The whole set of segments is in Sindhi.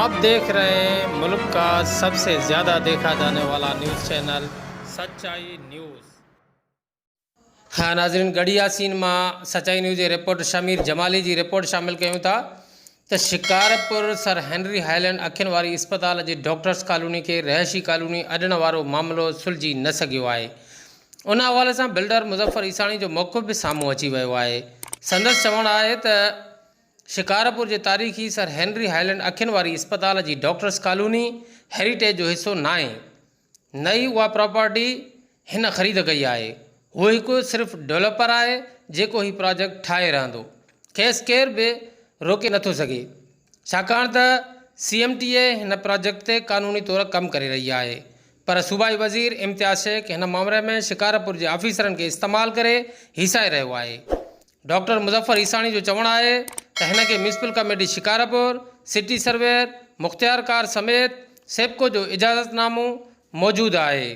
आप देख रहे हैं मुल्क का सबसे ज्यादा देखा जाने वाला न्यूज़ चैनल सच्चाई न्यूज़। ها ناظرين ڳڙهي ياسين مان سچائي نيوز جي رپورٽر شمير جمالي جي رپورٽ شامل ڪيون ٿا ته شڪارپور سر هينري هائلينڊ اکين واري اسپتال جي ڊاڪٽرس ڪالوني کي رهائشي ڪالوني اڏڻ وارو معاملو سلجهي نه سگهيو آهي ان حوالي سان بلڊر مظفر عيساڻي جو موقف به سامهون اچي ويو آهي سندس چوڻ آهي ته شڪارپور جي تاريخي سر هينري هائلينڊ اکين واري اسپتال جي ڊاڪٽرس ڪالوني هيريٽيج جو حصو ناهي، نه ئي اها پراپرٽي هن خريد ڪئي آهي، هو هڪ صرف ڊولپر آهي جيڪو هي پراجيڪٽ ٺاهي رهندو، کيس ڪير به روڪي نٿو سگهي، ڇاڪاڻ ته سي ايم ٽي اي هن پراجيڪٽ تي قانوني طور ڪم ڪري رهي آهي، پر صوبائي وزير امتياز شيخ هن مامري ۾ شڪارپور جي آفيسرن کي استعمال ڪري هيسائي رهيو آهي. ڊاڪٽر مظفر عيساڻي جو چوڻ آهي ته هن کي municipal committee Shikarpur, city surveyor, مختيارڪار سميت سيپڪو جو اجازت نامو موجود آهي.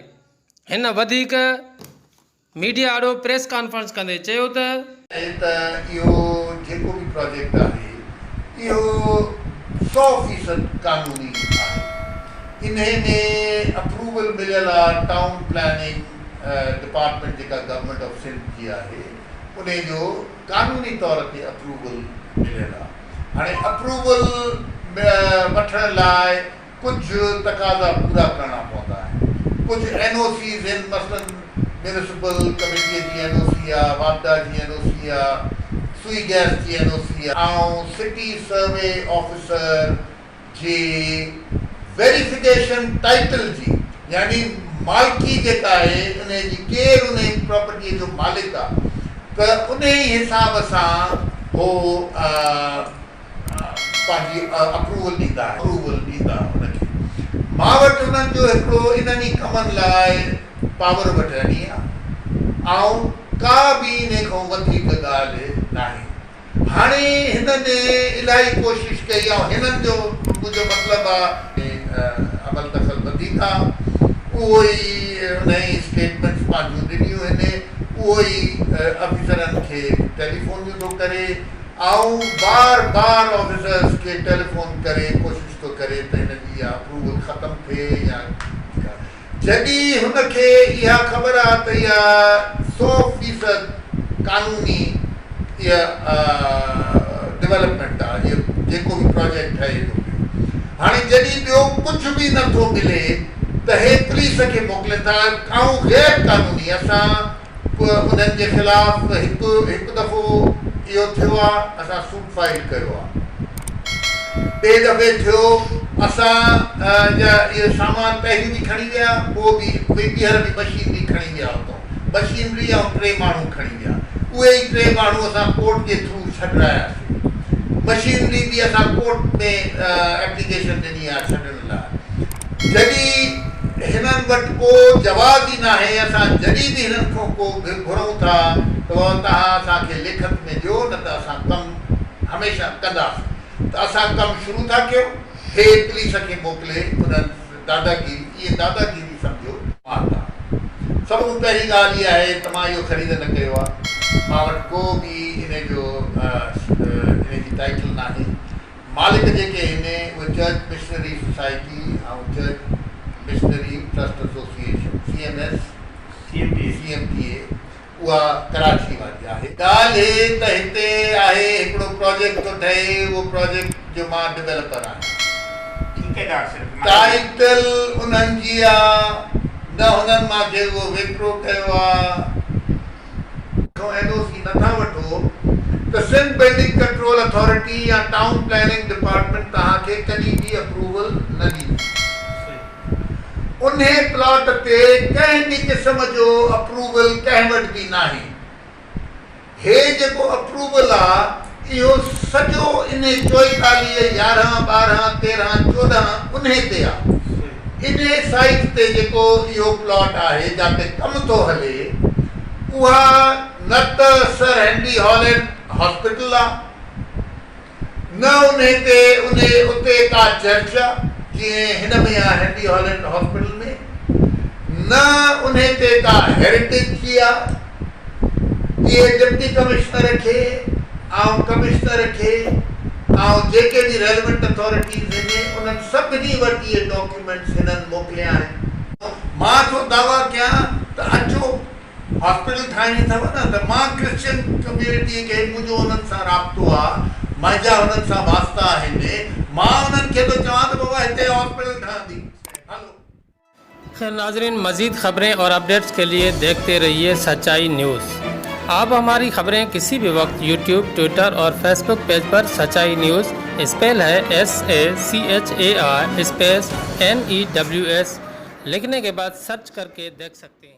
هن وڌيڪ ميڊيا آڏو پريس ڪانفرنس ڪندي چيو ته. آهي ته اهو جيڪو به پراجيڪٽ آهي اهو سو فيصد قانوني آهي انهي ۾ اپروول مليل آهي ٽائون پلاننگ ڊپارٽمينٽ جيڪا گورنمينٽ آف سنڌ جي آهي انهي جو قانوني طور تي اپروول مليل آ. هاڻي اپروول وٺڻ لاء ڪجهه تقاضا پورا ڪرڻا پوندا آهن. ڪجهه اين او سيز هن مثلاً ميونسپل ڪميٽيء جي اين او سي آ، واپڊا جي اين او سي آ، سوئي گئس جي اين او سي آ ۽ سٽي سروي آفيسر جي ويريفڪيشن ٽائيٽل جي يعني مالڪي جيڪا آهي انهي جي ڪير انهي پراپرٽي جو مالڪ آ ته انهي حساب سان هو پنهنجي اپروول ڏيندا اپروول ڏيندا ان کي مان وٽ انهن جو هڪڙو انهن ئي ڪمن لاء پاور آف اٽرني آ آئون ڪا به انهي کان وڌيڪ ڳالهه ناهي. هاڻي هنن الاهي ڪوشش ڪئي ۽ هنن جو منهنجو مطلب آ. ۾ عمل دخل وڌيڪ آ اهو ئي انهي اسٽيٽمينٽس پنهنجون ڏنيون هن اهو ئي آفيسرن کي ٽيليفونيون ٿو ڪري ۽ بار بار آفيسرس کي ٽيليفون ڪري ڪوشش ٿو ڪري ته هن جي اها اپروول ختم ٿئي يا جڏهن هن کي اها خبر آ ته اها سو فيصد قانوني اها ڊولپمينٽ آ اهو جيڪو به پراجيڪٽ ٺهي ٿو پيو هاڻي جڏهن ٻيو ڪجهه به نه ٿو ملي ته هي پوليس کي موڪلين ٿا آئون غير قانوني اسان انهن جي خلاف هڪ هڪ دفعو اهو ٿيو آ اسان سوٽ فائل ڪيو آ ٻئي دفعي ٿيو اسان جا اهي سامان پهرين به کڻي ويا پوء به ٻيهر به مشينري کڻي ويا اتان مشينري ۽ ٽي ماڻهو کڻي ويا اهي ئي ٽي ماڻهو اسان ڪورٽ جي ٿرو ڇڏراياسين مشينري به اسان ڪورٽ ۾ ايپليڪيشن ڏني آ ڇڏڻ لاء جڏهن هنن وٽ ڪو جواز ئي ناهي اسان جڏهن به هنن کان ڪو گهرون ٿا ته بابا توهان اسان کي لکت ۾ ڏيو نه ته اسان ڪم هميشه ڪنداسين ته اسان ڪم شروع ٿا ڪيون هي پوليس کي موڪلي انهن داداگيري اهي داداگيري سمجهو مارتا سڀ کان پهرين ڳالهه اها آهي ته مان اهو خريد نه ڪيو آهي مان وٽ ڪو به انهي جو انهي جي ٽائيٽل ناهي مالڪ جيڪي هن اهي church missionary society ۽ church missionary trust association, C M S, C M T A, اها ڪراچي واري آهي. ڳالهه هي ته هتي آهي هڪڙو پراجيڪٽ ٿو ٺهي اهو پراجيڪٽ جو مان ڊولپر آهيان. ٽائيٽل انهن جي آ نه هنن مان کي اهو وڪرو ڪيو آ. کان اين او سي نه ٿا وٺو ته سنڌ بلڊنگ ڪنٽرول اٿارٽي يا ٽائون پلاننگ ڊپارٽمينٽ توهان کي ڪڏهن به اپروول نه ڏيندي. انهي پلاٽ تي ڪنهن به قسم جو اپروول ڪنهن وٽ به ناهي. هي جيڪو اپروول آ اهو سڄو انهي 44، 11، 12، 13، 14 انهي تي آ. انهي سائيٽ تي جيڪو اهو پلاٽ آهي جاتي ڪم ٿو هلي اها نه ته سر هينري هالينڊ هاسپيٽل آ نه انهي تي انهي اتي ڪا چرچ آ جيئن هن ۾ آ هينري هالينڊ هاسپيٽل ۾ نه انهي تي ڪا هيريٽيج جي آ. اهي ڊپٽي ڪمشنر کي ۽ ڪمشنر کي ۽ جيڪي به ريليونٽ اٿارٽيز آهن انهن سڀني وٽ اهي ڊاڪيومينٽس هنن موڪليا آهن. مان ٿو دعويٰ ڪيان ته اچو هاسپيٽل ٺاهڻي اٿو نه ته مان ڪرسچن ڪميونٽي کي منهنجو انهن سان رابطو آ مهنجا انهن سان واسطا آهن مان انهن کي ٿو چوان ته بابا هتي هاسپيٽل ٺهندي هلو. خير ناظرين مزيد خبرين اور اپڊيٽس کے لئے ديکھتي رھيي سچائي نيوز آپ ھماري خبرين کسي بھي وقت يوٽيوب ٽوئٽر اور فيسبوڪ پيج پر سچائي نيوز اسپيل ھي S A C H A I space N E W S لکھني کے بعد سرچ ڪر ڪي ديکھ سکتي ھين.